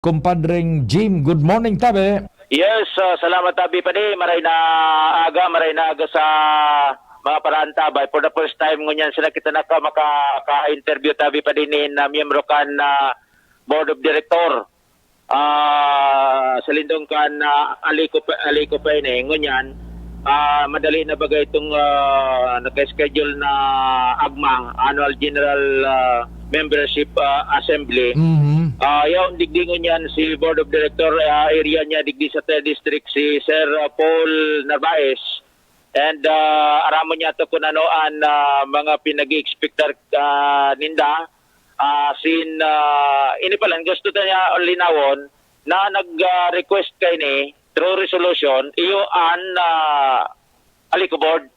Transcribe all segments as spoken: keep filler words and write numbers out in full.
kumpadring Jim. Good morning, tabi. Yes, ah, salamat, tabi, padi. Maray na aga, maray na aga sa mga paraantabay. For the first time ngunyan, sila kita naka-, makaka-interview, tabi, padi, nin, ah, miyembro kan, ah, Board of Director. Ah, sa lindong kan, ah, Alico pa, Alico pa ini. Ngunyan, ah, madali na baga itong, ah, naka-schedule na AGMA, Annual General, ah, Membership, ah, Assembly. Mhm. Ah, yaon digdi ngunyan si Board of Director, ah, area niya digdi sa third District, si Sir, ah, Paul Narvaez. And, ah, aramon niya to kung ano ang, ah, mga pinag-expectar, ah, ninda. Ah, sin, ah, ini pa lang, gusto ta niya linawon na nag, ah, request kaini through resolution, iyo an, ah, Alico Board.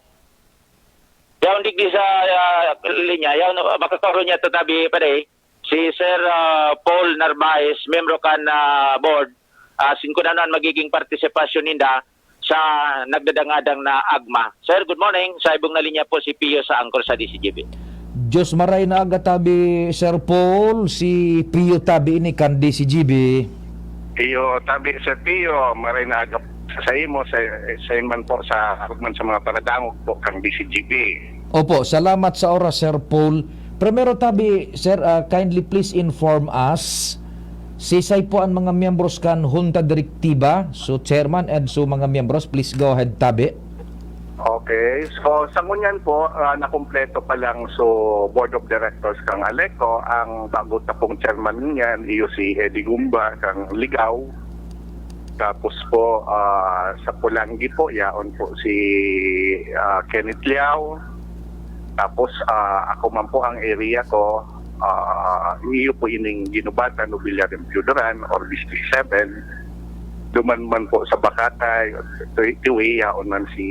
Yaon digdi sa, ah, linya, yaon, makakaroon niya tatabi pa di. Si Sir, ah, Paul Narvaez, miyembro kan, ah, board, ah, sin kung ano an magiging partisipasyon ninda sa nagdadangadang na AGMA. Sir, good morning. Sa ibong na linya po si Pio sa Anchor sa D C G B. Diyos maray na aga tabi, Sir Paul, si Pio tabi ini kan D C G B. Iyo, tabi, Sir Pio, maray na aga sa, sa imo, sa, sa man po, sa arog man sa mga paradangog po kang D C G B. Opo, salamat sa oras, Sir Paul. Primero tabi, sir, ah, kindly please inform us, sisay po ang mga miyembros kan Junta Direktiba, so chairman and so mga miyembros, please go ahead, tabi. Okay, so sa ngunyan po, ah, nakumpleto pa lang so Board of Directors kang Aleco, ang bago ta pong chairman niyan, iyo si Eddie Gumba kang Ligao. Tapos po, ah, sa Polangui po, yaon po si, ah, Kenneth Liao. Tapos, ah, ako man po ang area ko, ah, iyo po ining Ginubatan, Nobiliario, Piudaran, or District seven. Duman man po sa Bakatay, Tiwi, yaon man si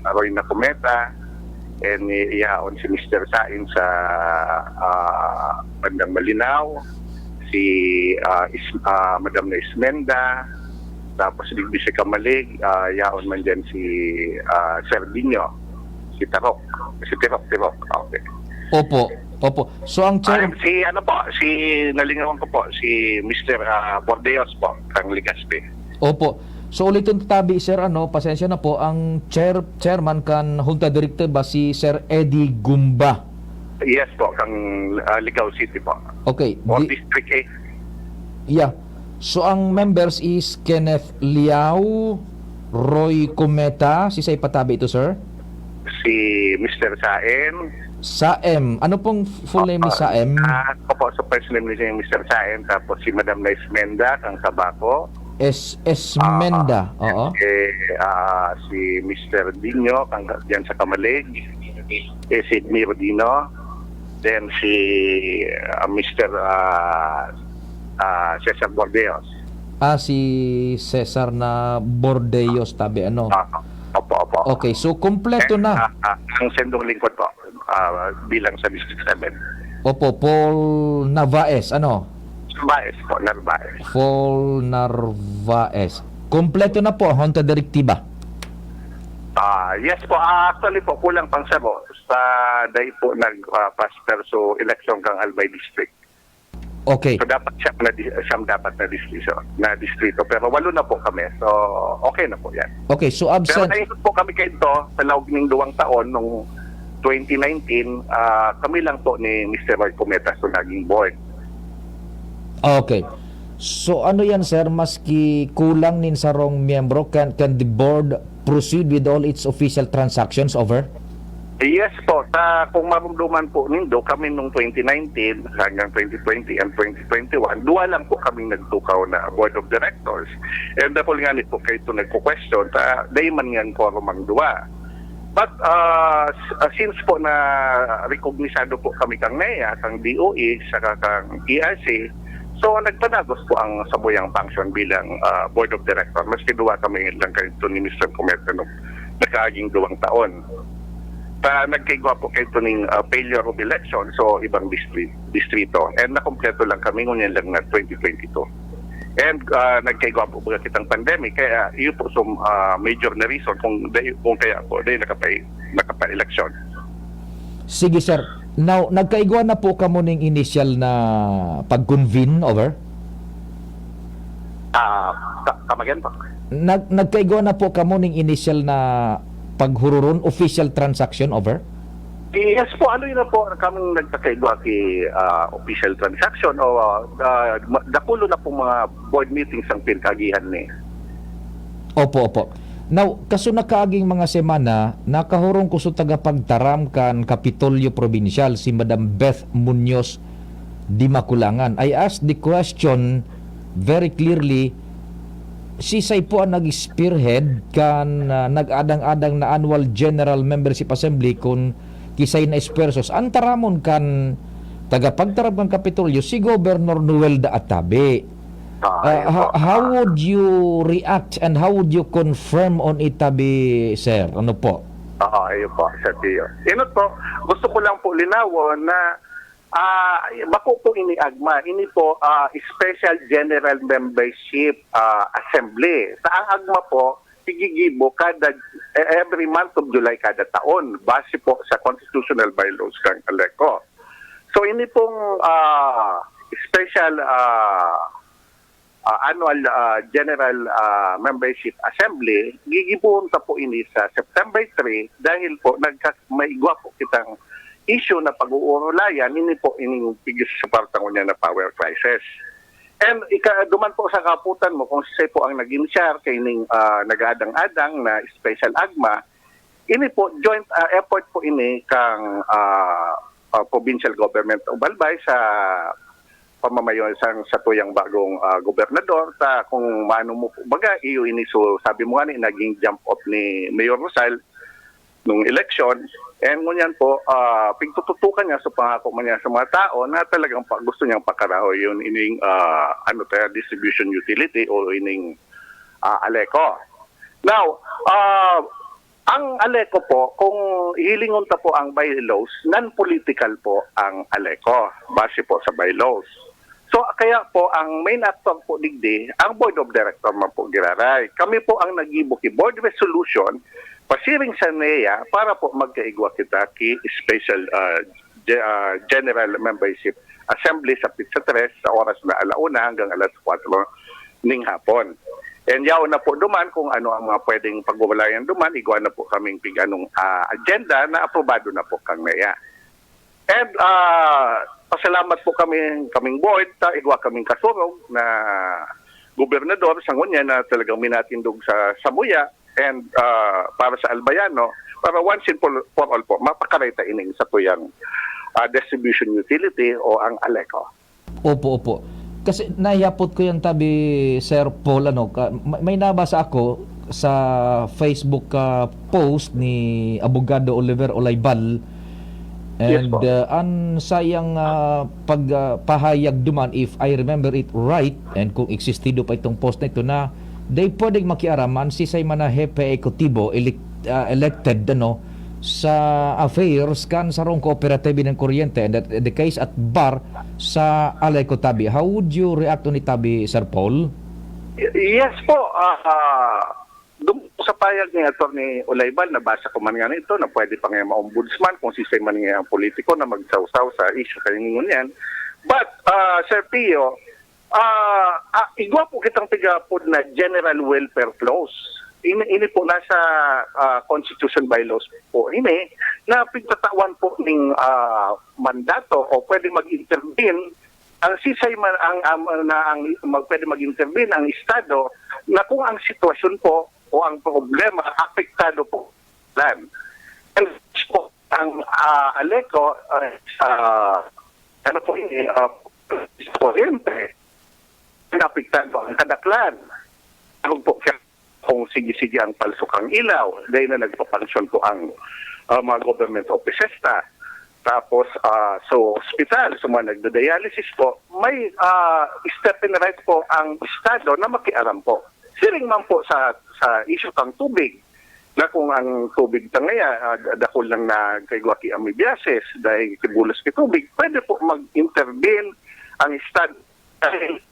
Aroy na Cometa, and yaon si Mister Sain sa, ah, bandang Malinao, si, ah, Is-, ah, Madam na Ismenda, tapos digdi si Kamalig, ah, yaon man diyan si, ah, Sir Dinho, si Tarok, si Tirok, Tirok. Okay. Opo, opo. So, ang chair- Ah, si ano po, si, nalingawan ko po, si Mister, ah, Bordeos po, kang Legazpi. Opo. So, ulitin tabi, sir, ano, pasensya na po, ang chair-, chairman kan Junta Directiva, si Sir Eddie Gumba. Yes po, kang, ah, Ligao City po. Okay. O di- District eight. Yeah. So, ang members is Kenneth Liao, Roy Cometa, sisay pa tabi ito, sir? Si Mister Saen. Saem. Ano pong full name ni Opo. Saem? Ah, opo, so first name niya yung Mister Saen, tapos si Madam na Esmenda, kang Sabaco. Es-, Esmenda, Ah, oo. eh, ah, si Mister Dino, kang, diyan sa Kamalig. Eh, si Edmiro Dino. Then si, ah, Mister, ah, ah, Cesar Bordeos. Ah, si Cesar na Bordeos, tabi, ano? Ah, opo, opo. Okay, so kompleto And, na. ah, ah, ang sendong lingkod po, ah, bilang sa District seven. Opo, Paul Narvaez, ano? Narvaez po, Narvaez. Paul Narvaez. Kompleto na po ang Junta Direktiba. Ah, yes po. Ah, actually po, kulang pang isa po sa dai po nag, ah, past perso election kang Albay District. Okay. So, dapat siyam na di-, siyam dapat na distrito, na distrito. Pero walo na po kami. So, okay na po yan. Okay, so Pero absent. naikot po kami kayo sa laog ning duwang taon, nung twenty nineteen, ah, kami lang po ni Mister Roy Cometa so naging board. Okay. So, ano yan, sir? Maski kulang nin sarong miyembro, can, can the board proceed with all its official transactions over? Yes po. Sa, kung marumduman po nindo, kami nung twenty nineteen hanggang twenty twenty and twenty twenty-one, duwa lang po kaming nagtukaw na board of directors. And dapol nga ni po kayo ito nagko-question, ta, dai man nga quorum ang duwa. But, ah, s-, ah, since po na rekognisado po kami kang NEA, kang D O E, saka kang E R C, so nagpanagos po ang sabuyang function bilang, ah, board of director. Maski duwa kami lang kayo ito ni Mister Cometa nung nakaaging duwang taon. Ta, nagkaigwa po kayo ito ning, ah, failure of election, so ibang distri-, distrito. And nakompleto lang kami, ngunyan lang na twenty twenty-two. And, ah, nagkaigwa po baga kitang pandemic, kaya yun po so, ah, major na reason kung, kung kaya po dahil nakapay-, nakapa-election. Sige, sir. Now, nagkaigwa na po kamo ning initial na pag-convene, over? Ah, ka- come again po. Nag nagkaigwa na po kamo ning initial na paghururon, official transaction over? Yes po, ano yun na po, kaming nagkakaigwa ki ah, official transaction o ah, ah, ma- dakulo na pong mga board meetings ang pinkagihan ni. Opo, opo. Now, kaso nakaaging mga semana, nakahurong ko sa tagapagtaram kan Kapitolyo Probinsyal, si Madam Beth Munoz di Maculangan. I asked the question very clearly, sisay po ang nag-spearhead kan ah, nag-adang-adang na annual general membership assembly kun kisay na esfuerzos? Ang taramon kan tagapagtaram kan Kapitolyo, si Governor Noel da Atabe. Ah, Ah, ayun ho- po. how would you react and how would you confirm on it, tabi, sir? Ano po? Oo, ayun po, Sir Pio. Inot po, gusto ko lang po linawon na ah, bako po ini AGMA, ini po ah, Special General Membership ah, Assembly. Sa ang AGMA po, gigibo kada eh, every month of July kada taon base po sa constitutional bylaws ng ALECO. So ini pong ah, special ah, ah, annual ah, general ah, membership assembly, gigibuhon ta po ini sa September three dahil po nagka, maigwa po kitang issue na pag-uurulayan, ini po ining pigis sa partang unya na power crisis. And ika, duman po sa kaputan mo kung siya po ang nag-initiar kaining ah, nag-aadang-adang na special AGMA, ini po joint ah, effort po ini kang ah, ah, provincial government of Albay sa pamamayo sang satuyang bagong ah, gobernador ta kung maano mo baga iyo ini so sabi mo nga ni naging jump off ni Mayor Rosal nung eleksyon. And ngunyan po, ah, pigtututukan niya sa pangako man niya sa mga tao na talagang pa, gusto niyang pakarahoy yun ining ah, ano tayo, distribution utility o ining ah, ALECO. Now, ah, ang ALECO po, kung hilingon ta po ang bylaws, non-political po ang ALECO base po sa bylaws. So kaya po ang main actor po digdi, ang board of director man po giraray. Kami po ang nagibo ki board resolution, pasiring sa NEA para po magkaigwa kita ki special ah, ge- ah, general membership assembly sa pizza tres sa oras na alauna hanggang alas kwatro ning hapon. And yaon na po duman kung ano ang mga pwedeng pagwawalayan duman, igwa na po kaming pig anong ah, agenda na aprobado na po kang NEA. And ah, pasalamat po kami kaming board ta igwa kaming kasurog na gobernador sa ngunya na talagang minatindog sa samuya and ah, para sa Albayano para once and for, for all po mapakareta ining sa tuyang ah, distribution utility o ang ALECO. Opo, opo. Kasi naihapot ko yan, tabi, Sir Paul, ano, ka, may, may nabasa ako sa Facebook ah, post ni Abogado Oliver Olaybal. Yes And po. ah, an sayang ah, pag ah, pahayag duman, if I remember it right, and kung existido pa itong post na ito, na they pwedeng makiaraman si say man na hepe ekutibo, elect, ah, elected, ano, sa affairs kan sarong kooperatiba ng kuryente, and that the case at bar sa ALECO, tabi. How would you react on it, tabi, Sir Paul? Y- Yes po. Ah, ah, dum- sa payag ni Attorney Olaybal, nabasa ko man nga nito na pwede pa nga ma-ombudsman kung sisay man nga ang politiko na magsawsaw sa issue kayo ngunyan. But, ah, Sir Pio, ah, ah, igwa po kitang tigapod na general welfare clause. Ini, ini po nasa ah, constitution bylaws po ini na pigtatawan po ning ah, mandato o pwede mag-intervene ang sisay man ang, ang na ang mag, pwede mag-intervene ang estado na kung ang sitwasyon po o ang problema apektado po plan. And po ang ah, ALECO ah, sa ano po ini uh, kuryente, naapektahan po ang kadaklan. Ano po kaya kung sige-sige ang palso kang ilaw, dahil na nagpapansyon po ang ah, mga government offices ta. Tapos ah, so hospital, sa mga nagda-dialysis po, may ah, step in right po ang estado na makialam po. Siring man po sa sa issue kang tubig, na kung ang tubig ta ngaya ah, dakul lang na kaigwa ki amoebiasis dahil kibulos ki tubig, pwede po mag-intervene ang estado dahil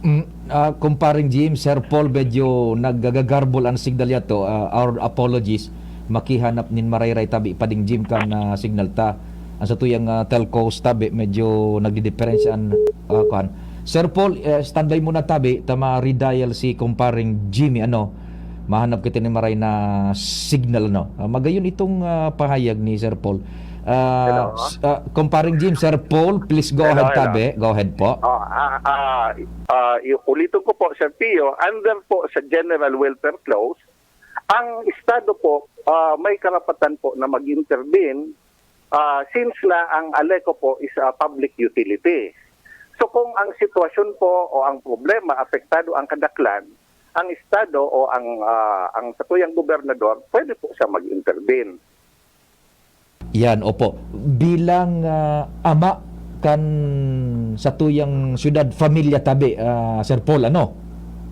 Mm, ah, kumparing Jim, Sir Paul, medyo nagagagarbol ang signal yato. Ah, our apologies. Makihanap nin marayray tabi pa ding Jim kan ah, signal ta. Ang sa tuyang ah, telcos tabi, medyo nagdidiperensya ang ah, kuan. Sir Paul, eh, standby muna tabi, ta ma-redial si Kumparing Jimmy, ano, mahanap kita ni maray na signal, ano. Ah, magayon itong, ah, pahayag ni Sir Paul. Ah, Hello. s-, ah, Kumparing Jim, Sir Paul, please go Hello, ahead hello. tabi. Go ahead po. Oh, ah, ah, ah, i-, ulitin ko po, Sir Pio, under po sa General Welfare Clause, ang Estado po, ah, may karapatan po na mag-intervene, ah, since na ang ALECO po is a public utility. So, kung ang sitwasyon po o ang problema, apektado ang kadaklan, ang Estado o ang, ah, ang satuyang gobernador, pwede po siya mag-intervene. Yan, opo. Bilang, ah, ama kan satuyang syudad, pamilya tabi, ah, Sir Paul, ano?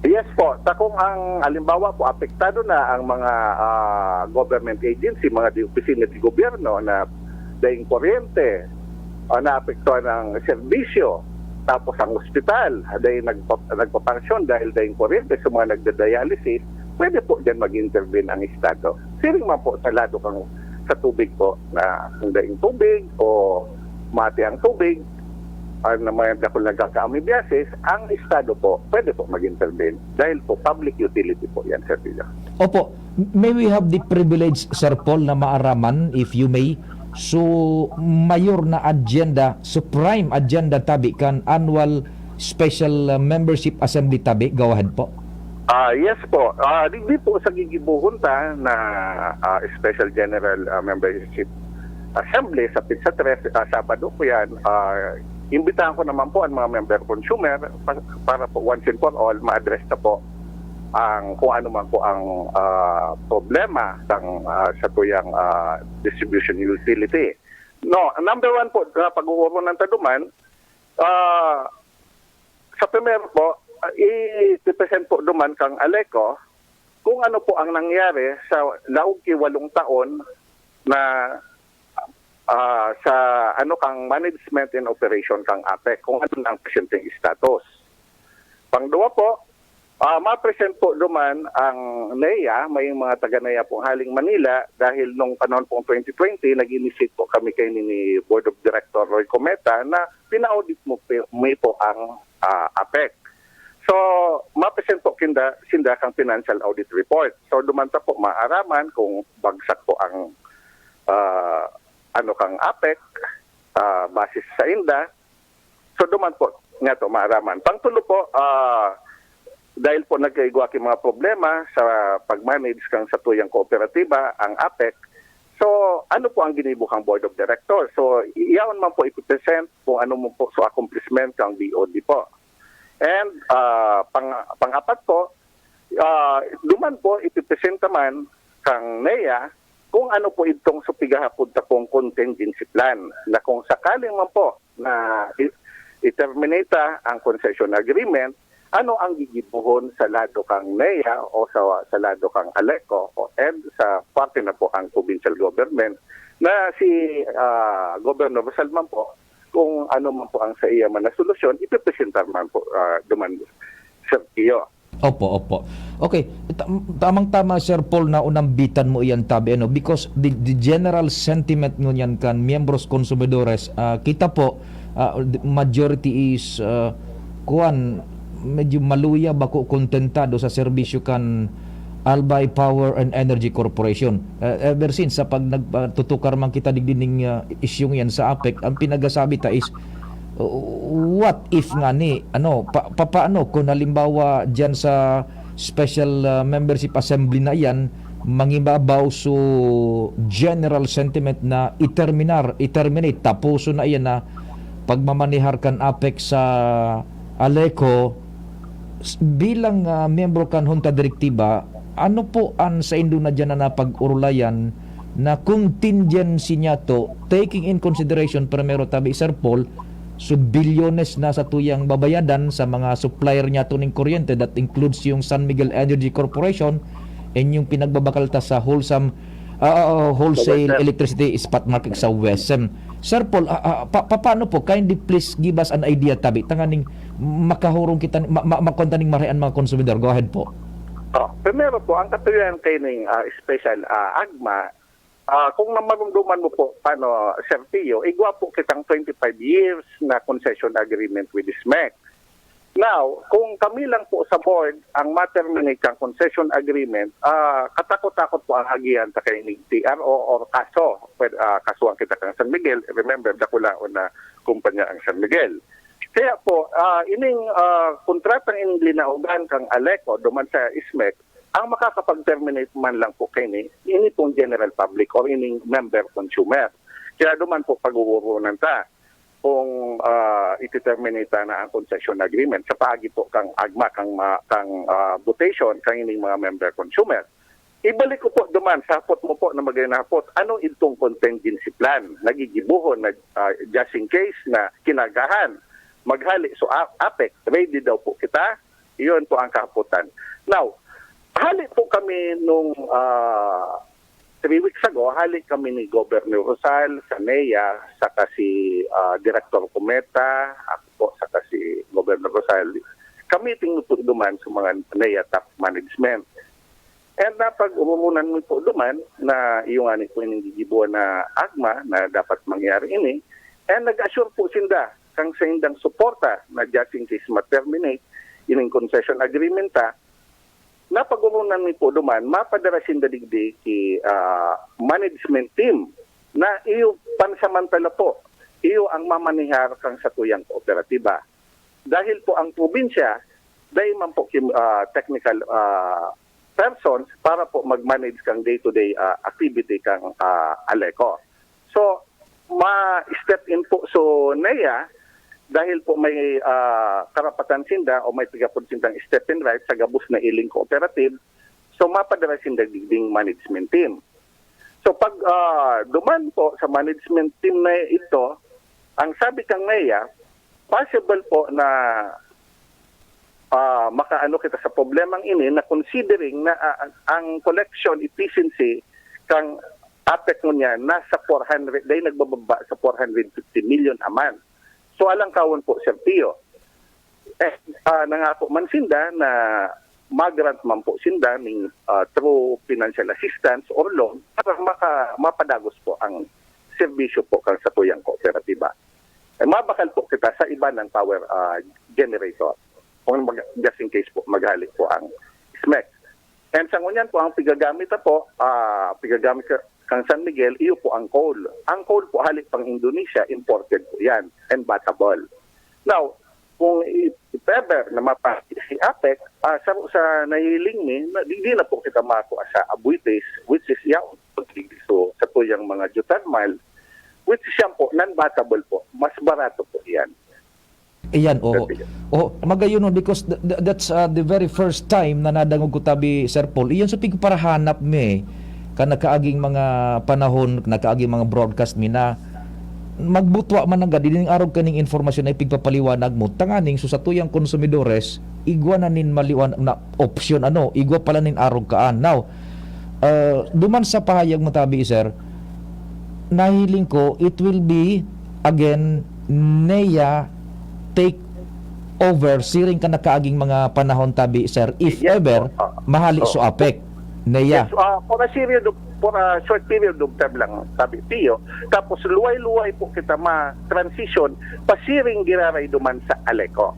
Yes po. Ta kung ang, halimbawa po, apektado na ang mga, ah, government agency, mga di opisina di gobyerno na daing kuryente, ah, naapektuhan ang serbisyo, tapos ang ospital, dahil nagpa-, nagpapansyon dahil daing kuryente sa mga nagda-dialysis, pwede po diyan mag-intervene ang Estado. Siring man po sa lado kang, sa tubig po, na kung daing tubig o mati ang tubig, ah, na may dakul nagkakaamibiasis, ang Estado po, pwede po mag-intervene. Dahil po, public utility po yan, Sir Pio. Opo. May we have the privilege, Sir Paul, na maaraman, if you may, so mayor na agenda, supreme agenda tabi kan annual special, uh, membership assembly tabi? Go ahead po. Ah, yes po. Ah, digdi po sa gigibuhon ta na, ah, special general, ah, membership assembly sa pizza tres, ah, Sabado po yan. Ah, imbitahan ko naman po ang mga member consumer pa-, para po once and for all ma-address na po ang kung ano man po ang, ah, problema ng, ah, satuyang, ah, distribution utility. No, number one po, ah, pag-uoronan ta duman, ah, sa primero po, ah, i-present po duman kang ALECO kung ano po ang nangyari sa laog ki walong taon na, ah, sa ano kang management and operation kang APEC, kung ano na ang presenteng status. Pangduwa po, ah, ma-present po duman ang NEA, may mga taga-NEA pong haling Manila, dahil nung panahon pong twenty twenty, nag-initiate po kami kay ni Board of Director Roy Cometa na pina-audit mo po, mi po ang, ah, APEC. So, ma-present po kinda, sinda kang financial audit report. So, duman ta po maaraman kung bagsak po ang, ah, ano kang APEC, ah, basis sa inda. So, duman po, nga to, maaraman. Pangtulo po, ah, dahil po nagkaigwa ki mga problema sa pag-manage kang satuyang kooperatiba, ang APEC, so, ano po ang ginibo kang Board of Directors? So, i-, yaon man po ipipresent kung ano man po so accomplishment kang B O D po. And, ah, pang-, pang-apat po, ah, duman po ipipresenta man kang NEA kung ano po itong so pigahapod ta pong contingency plan na kung sakaling man po na i-, i-terminate ta ang concession agreement, ano ang gigibohon sa lado kang NEA o sa, sa lado kang ALECO o, and sa parte na po ang provincial government na si, ah, Governor Rosal man po, kung ano man po ang sa iya man na solusyon, ipipresentar man po, ah, duman, Sir Pio. Opo, opo. Okay, ta-, tamang-tama, Sir Paul, na unambitan mo iyan tabi, ano, because the, the general sentiment ngunyan kan miyembros konsumidores, ah, kita po, ah, the majority is, ah, kuwan, medyo maluya, bako kontentado sa serbisyo kan Albay Power and Energy Corporation. Ah, ever since, sa pag nagpatutukar man kita digdi ning, ah, isyung yan sa APEC, ang pinagasabi ta is, uh, what if nga ni, ano, pa-, papaano kung halimbawa diyan sa special, ah, membership assembly na iyan, mangibabaw so general sentiment na i-terminar, i-terminate, tapuson na iyan na pagmamanehar kan APEC sa ALECO, s-, bilang, ah, miyembro kan Junta Direktiba, ano po an saindo na diyan na napag-orolayan na contingency niyato, taking in consideration, primero tabi, Sir Paul, so bilyones na satuyang babayadan sa mga supplier niyato ning kuryente, that includes yung San Miguel Energy Corporation, and yung pinagbabakal ta sa wholesome, ah, ah, ah, wholesale Wholesale. electricity spot market sa WESM. Sir Paul, ah, ah, pa-, pa-, paano po? Kindly please give us an idea, tabi, tanganing makahurong kita, ma-, ma-, makonta ning marahay an mga konsumidor. Go ahead po. Oh, primero po, ang katuyan kay ning, ah, special, ah, AGMA, ah, kung namarumduman mo po, paano, Sir Pio, igwa po kitang twenty-five years na concession agreement with SMEC. Now, kung kami lang po sa board ang ma-terminate kang concession agreement, ah, katakot-takot po ang agihan ta kaining T R O or kaso. Pwede, ah, kasuhan kita kang San Miguel. Remember, dakulaon na kumpanya ang San Miguel. Kaya po, ah, ining, ah, kontratang ining linaogan kang Aleco duman sa SMEC, ang makakapag-terminate man lang po kaini, ini pong general public or ining member consumer. Kaya duman po pag-uurunan ta kung, ah, iti-terminate na ang concession agreement sa paagi po kang AGMA, kang ma-, kang, ah, butation, kang ining mga member consumer. Ibalik ko po duman sa hapot mo po na magandang hapot, ano itong contingency plan na gigibohon na, ah, just in case na kinagahan maghali so a-, APEC, ready daw po kita? Iyon po ang kahapotan. Now, hali po kami nung, ah, three weeks ago, hali kami ni Governor Rosal sa NEA, saka si, ah, Director Cometa, ako po, saka si Governor Rosal. Kami tingutugduman sa mga NEA top management. And napag-urunan mi po duman na iyo ngani po ining gigibuan na AGMA na dapat mangyari ini. And nag-assure po sinda kang saindang suporta na just in case ma-terminate ining concession agreement ta, napag-urunan mi po duman, mapadara sinda digdi ki, ah, management team na iyo pansamantala po, iyo ang mamanihar kang satuyang kooperatiba. Dahil po ang probinsya, dai man po kim-, ah, technical, ah, persons para po mag-manage kang day-to-day, ah, activity kang, ah, Aleco. So, ma-step in po so NEA dahil po may, ah, karapatan sinda o may tigapod sindang step in right sa gabos na iling cooperative. So, mapadara sinda digding management team. So, pag, ah, duman po sa management team na ito, ang sabi kang NEA, possible po na, ah, makaano kita sa problemang ini na considering na, ah, ang collection efficiency kang APEC ngunyan nasa four hundred, dai nagbababa sa four hundred fifty million a month. So, alangkawon po, Sir Pio. Eh, ah, nangako man sinda na mag-grant man po sinda ning, ah, through financial assistance or loan para maka-, mapadagos po ang serbisyo po kan satuyang kooperatiba. Eh, mabakal po kita sa iba ng power, ah, generator. Kung mag-, just in case po, maghali po ang SMEC. And sa ngunyan po, ang pigagamit na po, ah, pigagamit ka, kang San Miguel, iyo po ang coal. Ang coal po, hali pang Indonesia, imported po yan and battable. Now, kung i-, if ever na mapahali si APEC, ah, sa, sa nahiling mi, na, di, di na po kita makuha sa Abuites, which is yaon, so, sa tuyang mga geothermal, which is yan po, non-battable po, mas barato po yan. Iyan, oo. Oh, magayon, no, because th- th- that's uh, the very first time na nadangog ko tabi, Sir Paul. Iyon sa pigparahanap mi, kan nakaaging mga panahon, nakaaging mga broadcast mi na magbutwa man nanggad, ining arog kaning informasyon na ipigpapaliwanag mo, tanganing so satuyang konsumidores, igwa na nin maliwanag na opsyon, ano, igwa pala nin arog kaan. Now, uh, duman sa pahayag mo tabi, sir, nahiling ko, it will be, again, NEA take over siring ka nakaaging mga panahon tabi, sir, if Yes, ever, po. Ah, mahali oh. so APEC, NEA. Yes, ah, for a seriod of, for a short period of time lang, sabi Pio. Tapos luway-luway po kita ma-transition pasiring giraray duman sa Aleco.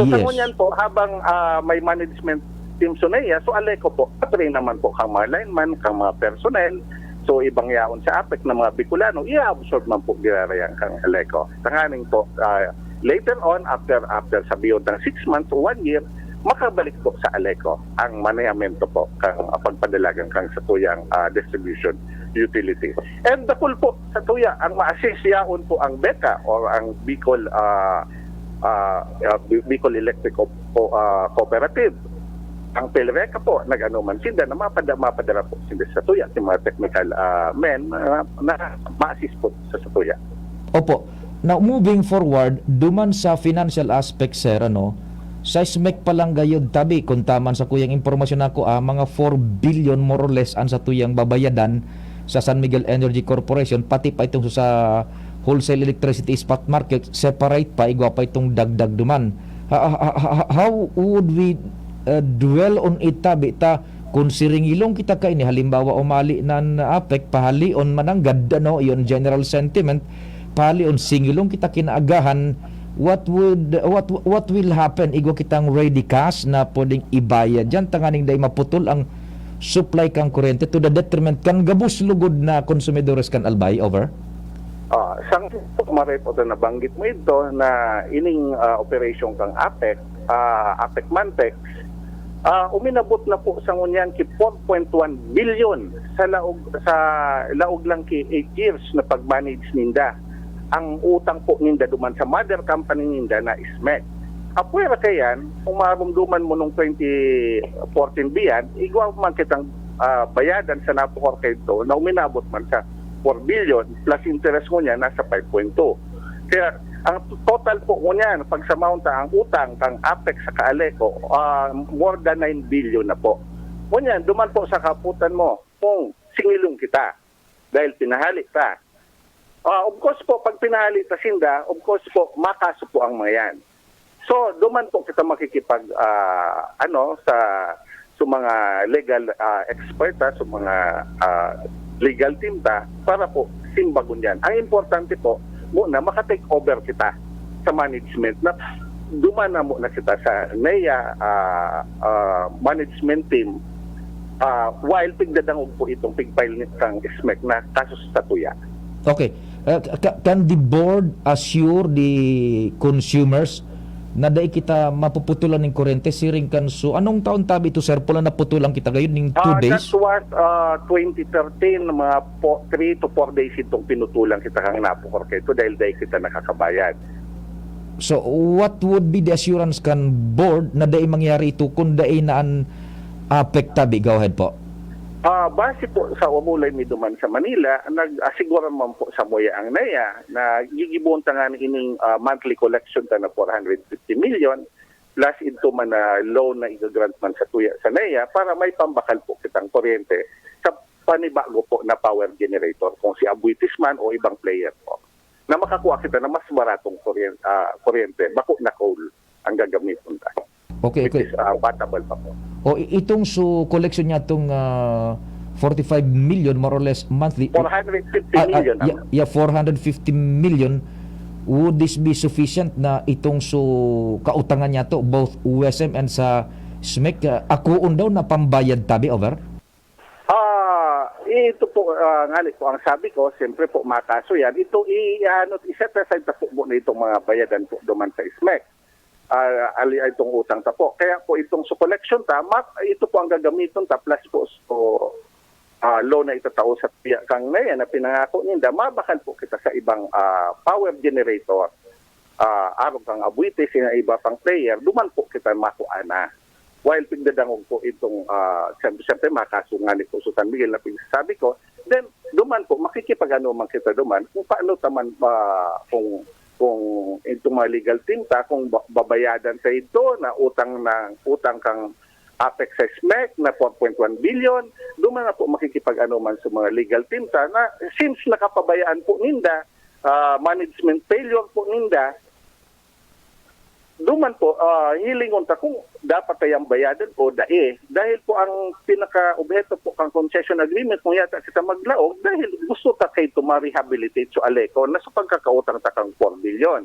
So sa Yes. ngunyan po, habang ah, may management team so NEA, so Aleco po, patry naman po kang mga lineman, kang mga personnel, so ibang yaon sa APEC na mga Bicolano, i-absorb man po giraray ang kang Aleco. Tanganing po, ah, later on, after after sa beyond ng six months o one year, makabalik po sa Aleco ang manejamento po kang ah, pagpadalagan kang satuyang ah, distribution utility. And dakul po sa tuya ang ma-assist yaon po ang BECA or ang Bicol ah, ah, ah, Bicol Electric Co-, Co-, ah, Cooperative. Ang PELRECA po, nag-ano man sinda na mapada, mapadara po sinda sa tuya, si mga technical ah, men na, na ma-assist po sa, sa tuya. Opo. Now, moving forward, duman sa financial aspect, sir, ano, sa SMEC pa lang gayod tabi, kung taman sa kuyang impormasyon ako, ah, mga four billion more or less ang sa tuyang babayadan sa San Miguel Energy Corporation, pati pa itong sa wholesale electricity spot market, separate pa, igwa pa itong dagdag duman. Ha- ha- ha- ha- how would we uh, dwell on it, tabi, ta kung siringilong kita kaini, halimbawa, umali nan APEC, pahalion mananggad, ano, iyon general sentiment, pahalion, singilong kita kinaagahan, What would, what, what will happen? Igwa kitang ready cash na pwedeng ibayad diyan, tanganing dai maputol ang supply kan kuryente to the detriment kan gabos lugod na konsumidores kan Albay. Over. Ah, sang maray po na nabanggit mo ito na ining ah, operation kang APEC, ah, APEC Mantex, ah, uminabot na po sa ngunyan ki four point one billion sa laog sa laog lang ki eight years na pag-manage ninda. Ang utang po ninda duman sa mother company ninda na SMEC. Apwera kayan, kung marumduman mo nung twenty fourteen biyan, igwa man kitang ah, bayadan sa Napo Corcaido na uminabot man sa four billion plus interest ngunyan nasa five point two. Kaya ang total po ngunyan, pag sa amount ang utang kang APEC sa Kaaleco, ah, more than nine billion na po. Ngunyan, duman po sa kaputan mo kung singilong kita dahil pinahali ta. Ah, of course po, pag pinahali ta sinda, of course po, makaso po ang mga yan. So, duman po kita makikipag ah, ano sa sa mga legal ah, expert ha, sa mga ah, legal team ta para po simbagon yan. Ang importante po, muna maka-take over kita sa management na duman na muna kita sa NEA ah, ah, management team ah, while pigdadangog po itong pig-file ni kang SMEC na kaso sa tuya. Okay. Uh, ca- can the board assure the consumers na dai kita mapuputulan ning kuryente siring kan su anong taon tabi ito, Sir Paul, na naputulan kita gayud ning two Ah, that days? was uh, twenty thirteen, mga po, three to four days itong pinutulan kita kang Napo Corcaido dahil dahil kita nakakabayad. So what would be the assurance kan board na dai mangyari ito kung dai na an APEC tabi? Go ahead po. Ah, base po sa umulay mi duman sa Manila, nag-asigura man po sa muya ang NEA na gigibohon ta nga ining ah, monthly collection ta na four hundred fifty million plus ito man na loan na igagrant man sa tuya sa NEA para may pambakal po kitang kuryente sa panibago po na power generator kung si Abuitis man o ibang player po na makakuha kita na mas baratong kuryente, ah, kuryente bako na coal ang gagamiton ta. Okay, Which okay. is ah, potable pa po. O i- itong su collection niya itong ah, forty-five million more or less monthly. four hundred fifty Ah, ah, million yeah, yeah, four hundred fifty million. Would this be sufficient na itong su kautangan niya to, both U S M and sa SMEC, ah, akoon daw na pambayad tabi? Over? Ah, ito po, ah, ngali po ang sabi ko, siyempre po makaso yan. Ito, i-, ano, i-set aside na po muna itong mga bayadan po duman sa SMEC. Ah, ali itong utang ta po. Kaya po itong sa collection ta, ma- ito po ang gagamiton ta plus po so, ah, loan na itatao sa tiya kang ngayon na pinangako ninda, mabakal po kita sa ibang ah, power generator. Ah, arog kang Abuitis, sa iba pang player, duman po kita makuha na. While pigdadangog po itong, ah, siyempre, siyempre makasungan ito sa San Miguel na pigsasabi ko, then duman po, makikipag-ano man kita duman kung paano taman ba, kung kung itong mga legal team ta, kung ba- babayadan sa ito na utang na utang kang APEC sa SMEC na four point one billion, duman na po makikipag-ano man sa mga legal team ta na since nakapabayaan po ninda, ah, management failure po ninda, duman po, ah, hilingon ta kung dapat kayang bayadan o dai. Dahil po ang pinaka-obheto po kang concession agreement kung yata kita maglaog dahil gusto ta kay to ma-rehabilitate sa Aleco na sa pagkakautang ta kang four billion.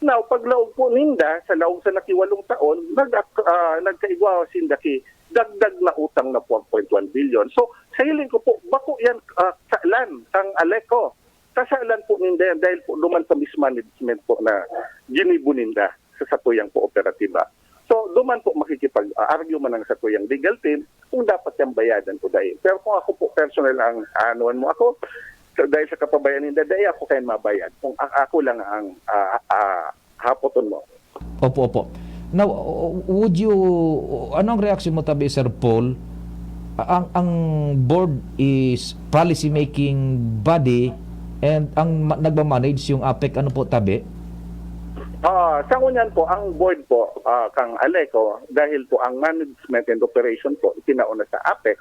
Now, paglaog po ninda, sa laog sa nakiwalong taon, nag ah, nagkaigwa sinda ki dagdag na utang na four point one billion. So, sa hiling ko po, bako yan ah, kasalan kang Aleco. Kasalan po ninda yan dahil po duman sa mismanagement po na ginibo ninda sa satuyang kooperatiba. So, duman po makikipag-argue man ang satuyang legal team kung dapat yang bayadan o dai. Pero kung ako po personal ang aanuhan mo ako, sa- dahil sa kapabayaan ninda, dai ako kayan mabayad. Kung a- ako lang ang ah, ah, hapoton mo. Opo, opo. Now, would you, ano ang reaksyon mo tabi, Sir Paul? A- Ang ang board is policy making body and ang ma- nagmamanage yung APEC, ano po tabi? Ah, sa ngunyan po, ang board po, ah, kang Aleco, dahil po ang management and operation po, itinaon na sa APEC,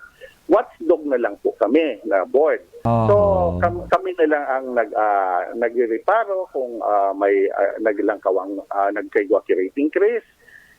watchdog na lang po kami na board. So, Oh. kam- kami na lang ang nag ah, nagrereparo kung ah, may ah, naglangkawang ah, nagkaigwa ki rate increase.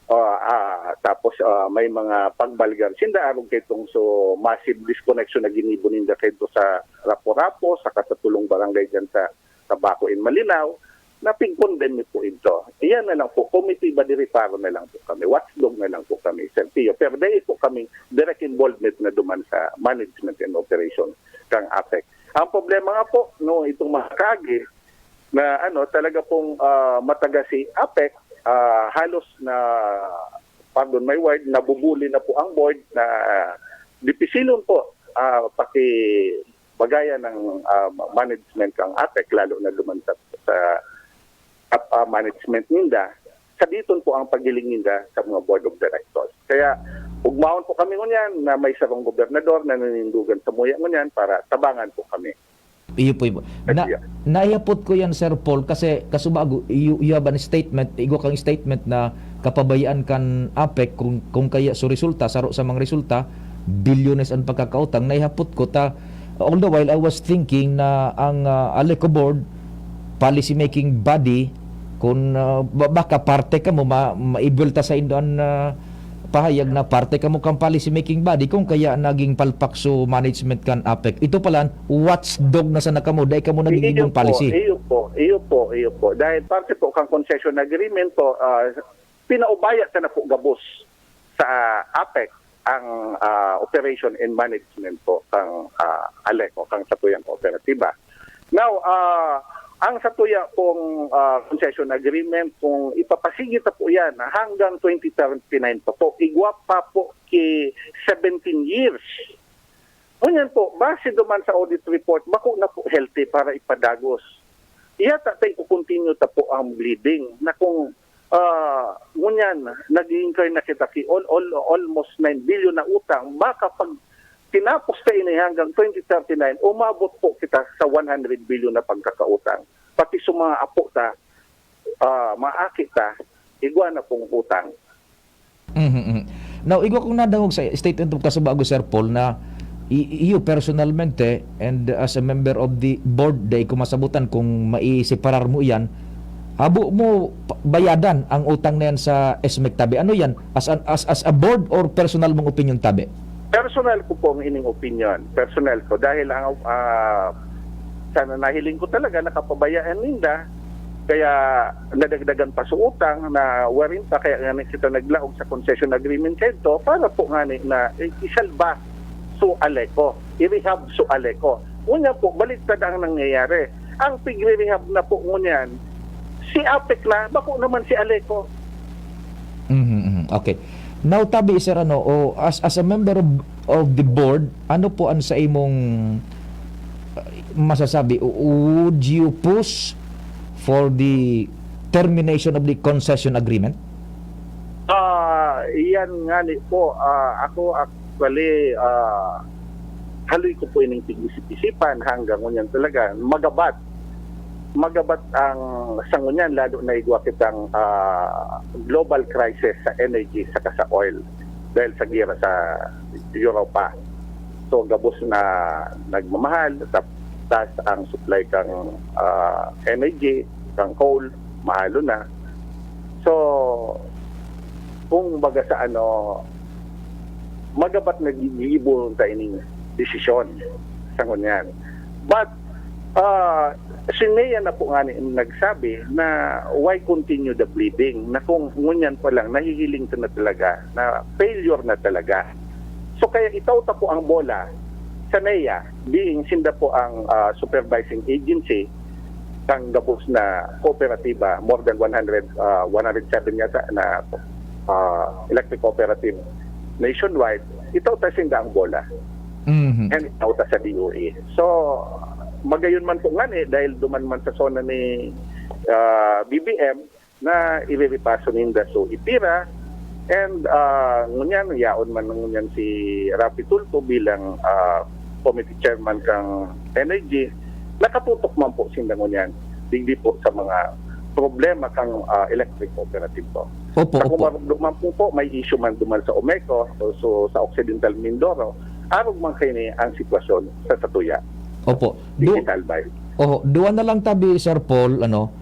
Ah, ah, tapos ah, may mga pagbalgar sinda arog kay itong so massive disconnection na ginibo ninda kay sa Rapo-Rapo saka sa tulong barangay diyan sa Tabaco in Malinao. na pigkondemn mi po ito. Iyan na lang po, committee ba de reparo na lang po kami, watchdog na lang po kami, Sir Pio. Pero dai po kami direct involvement na duman sa management and operation kang APEC. Ang problema nga po, no, itong mga kaagi na ano, talaga pong, ah, mataga si APEC, ah, halos na, pardon my word, nabubuli na po ang board na dipisilon po, ah, pakibagayan ng, ah, management kang APEC, lalo na duman sa, sa top, ah, management ninda. Sabiton po ang paghiling ninda sa mga board of directors. Kaya ugmaon po kami ngunyan na may sarong gobernador na nanindugan sa muya ngunyan para tabangan po kami. Iyo po, iyo po. Na, Idea. Naihapot ko yan, Sir Paul, kasi kasubago, you, you have a statement, igwa kang statement na kapabayaan kan APEC kung, kung kaya so resulta, saro sa mga resulta, bilyones ang pagkakautang. Naihapot ko ta, all the while I was thinking na ang, ah, ALECO board, policy making body, kung, ah, ba-, baka parte kamo, ma-, maibuwelta sa indo an, ah, pahayag na parte kamo kan policy making body, kung kaya naging palpak so management kan APEC. Ito pala, watchdog na sana kamo, dai kamo nagigibong Iyo po, policy. iyo po, iyo po, iyo po. Dahil parte po kang concession agreement po, ah, pinaubaya ta na po gabos sa APEC ang, ah, operation and management po kang, ah, ALECO, kang satuyang kooperatiba. Now, ah, ang satuya pong, ah, concession agreement, kung ipapasigi ta po yan hanggang twenty thirty-nine pa po, igwa pa po ki seventeen years. Ngunyan po, base duman sa audit report, bako na po healthy para ipadagos. Iyata ta iko-continue ta po ang bleeding na kung, ah, ngunyan, nag-i-incur na kita ki all, all, almost nine billion na utang. Baka pag tinapos ta ini hanggang twenty thirty-nine, umabot po kita sa one hundred billion na pagkakautang. Pati sa mga apo ta, ah, mga aki ta, igwa na pong utang. Mhm, mhm. Now, igwa kong nadangog sa statement of kasubago, Sir Paul, na i-, iyo personalmente and as a member of the board, dai ko masabutan kung maiseparar mo iyan, habo mo pa-, bayadan ang utang na yan sa SMEC Tabi. Ano yan? As an, as, as a board or personal mong opinion, Tabi? Personal ko po ang ining opinion. Personal ko. Dahil ang, ah, sana nahiling ko talaga, nakapabayaan ninda. Kaya nadagdagan pa sa utang na warin pa, kaya nga kita naglaog sa concession agreement sa ito para po nga ni, na i-, isalba so ALECO, i-rehab so ALECO. Ngunyan po, baliktad ang nangyayari. Ang pigre-rehab na po ngunyan, si APEC na, bako naman si ALECO. Mhm, mhm. Okay. Now, Tabi, sir, ano, o, as, as a member of, of the board, ano po ang sa imong, uh, masasabi? O, would you push for the termination of the concession agreement? Ah, iyan nga ni po. Ah, ako actually, ah, haloy ko po ining pag-isip-isipan hanggang ngunyan talaga. Magabat. Magabat ang sa ngunyan, lalo na igwa kitang, ah, global crisis sa energy saka sa oil dahil sa gera sa Europa. So, gabos na nagmamahal, tap-, taas ang supply kang, ah, energy, kang coal, mahalo na. So, kung baga sa ano, magabat na gigibo ta ining desisyon sa ngunyan. But, ah, si Nea na po nga ni nagsabi na why continue the bleeding, na kung ngunyan pa lang, nahihiling ta na talaga, na failure na talaga. So, kaya itaw ta po ang bola sa Nea, being sinda po ang, ah, supervising agency, kang gabos na kooperatiba, more than one hundred, ah, one hundred seven yata na, ah, electric cooperative nationwide, itaw ta sinda ang bola. Mhm. And itaw ta sa D O E. So, magayon man po nga ni, dahil duman man sa zona ni, ah, B B M, na iriripaso ninda so IPIRA. And, ah, ngunyan, yaon man ngunyan si Raffy Tulfo bilang, ah, committee chairman kang energy, nakatutok man po sinda ngunyan, digdi po sa mga problema kang, ah, electric cooperative po. Opo, Sa opo. kumarugdok man po, po, may issue man duman sa OMECO, o so, sa Occidental Mindoro, arog man kaini ang sitwasyon sa satuya. Opo. Du- Digital buy. Oho, duwa na lang tabi, Sir Paul, ano,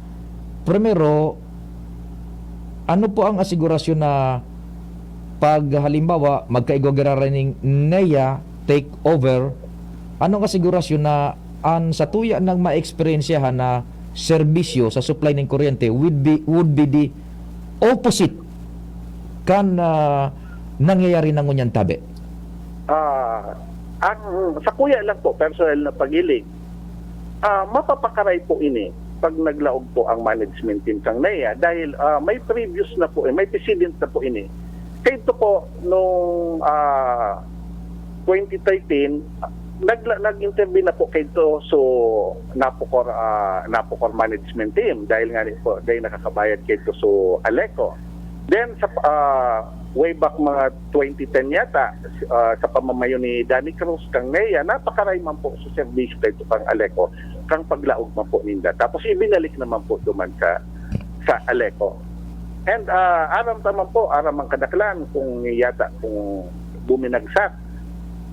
primero, ano po ang asigurasyon na pag halimbawa, magkaigwa giraray ning Nea take over, anong asigurasyon na an satuya nang maeksperyensyahan na serbisyo sa supply nin kuryente would be, would be the opposite kan, ah, nangyayari na ngunyan tabi? Ah, ang sa kuya lang po, personal na paghiling, ah, mapapakaray po ini pag naglaog po ang management team kang NEA dahil, ah, may previous na po, eh, may precedent na po ini. Kaito po nung, ah, twenty thirteen, nagla-, nag-intervene na po kaito so Napocor, ah, Napocor management team dahil nga ni po, dahil nakakabayad kaito so Aleco. Then sa, ah, way back mga twenty ten yata, ah, sa pamamayo ni Danny Cruz kang NEA, napakaray man po sa serbisyo kaito kang Aleco, kang paglaog man po ninda. Tapos ibinalik naman po duman sa, sa Aleco. And, ah, aram ta man po, aram ang kadaklan kung yata kung buminagsak.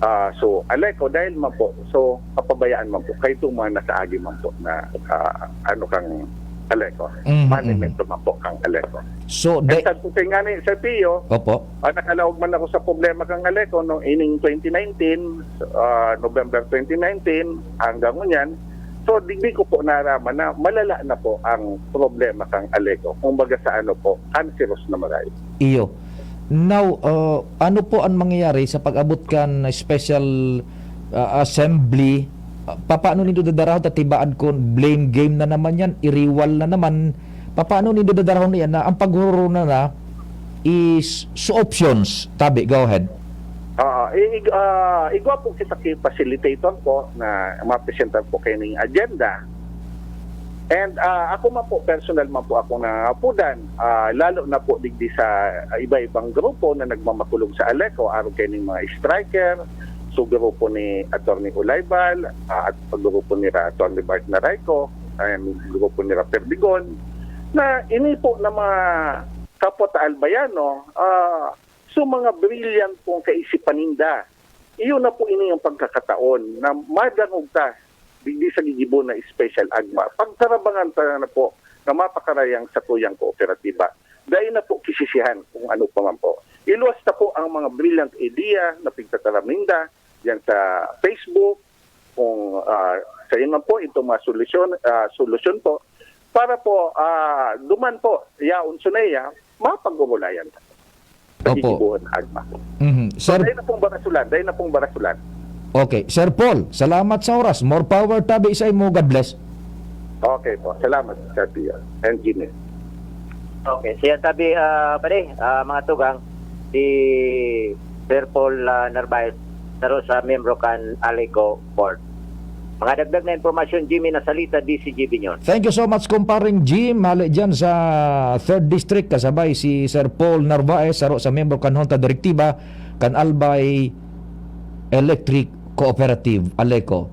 Ah, so, Aleco, dahil man po, so, kapabayaan man po, kaitong mga nasaagi man po na, ah, ano kang Aleco. Mhm, Manimento man po kang Aleco. So, Dahil de- sa tuting nga ni Sir Pio, Opo. ah, nakalaog man ako sa problema kang Aleco noong ining twenty nineteen, ah, November twenty nineteen, hanggang ngunyan. So, digdi ko po naraman na malala na po ang problema kang Aleco. Kumbaga sa ano po, cancerous na maray. Iyo. Now, uh, ano po ang mangyayari sa pag-abot kan special, uh, assembly? Uh, papaano nindo dadarahon ta tibaad kun blame game na naman yan, iriwal na naman? Papaano nindo dadarahon yan na ang paghururuna na is so options? Tabi, go ahead. Ah, i- ig- ah, igwa po kita ki facilitator po na mapresentar po kayo ng agenda. And, ah, ako man po, personal man po ako nangangapudan, ah, lalo na po digdi sa, ah, iba-ibang grupo na nagmamakulog sa Aleco, arog kayo ng mga striker, so grupo ni Attorney Ulaybal, ah, at grupo ni Ra-, Attorney Bart Narayco, and grupo ni Ra Perdigon, na ini po na mga kapwa ta Albayano, ah, so mga brilliant pong kaisipan ninda. Iyo na po ini ang pagkakataon na madangog ta digdi sa gigibo na special agma. Pagtarabangan ta na po na mapakarayang sa tuyang kooperatiba. Dai na po kisisihan kung ano pa man po. Iluwas ta po ang mga brilliant idea na pigtataram ninda diyan sa Facebook, kung, ah, sa yun man po, itong mga solusyon, ah, solusyon po, para po, ah, duman po, yaon sa NEA, mapag-umulayan ta. Sa Opo. gigibuhon na agma. Mhm. So, Sir, dahil na pong barasulan, dahil na pong barasulan. Okay. Sir Paul, salamat sa oras. More power tabi sa imo. God bless. Okay po. Salamat, Sir Pio and Jimmy. Okay, siya tabi, ah, pare, ah, mga tugang, si Sir Paul, ah, Narvaez, saro sa miyembro kan Aleco Board. Mga dagdag na impormasyon, Jimmy Nasalita, D C G B News. Thank you so much, kumparing Jim. Hali dyan sa third District, kasabay si Sir Paul Narvaez, saro sa miyembro kan Junta Direktiba kan Albay Electric Cooperative, Aleco.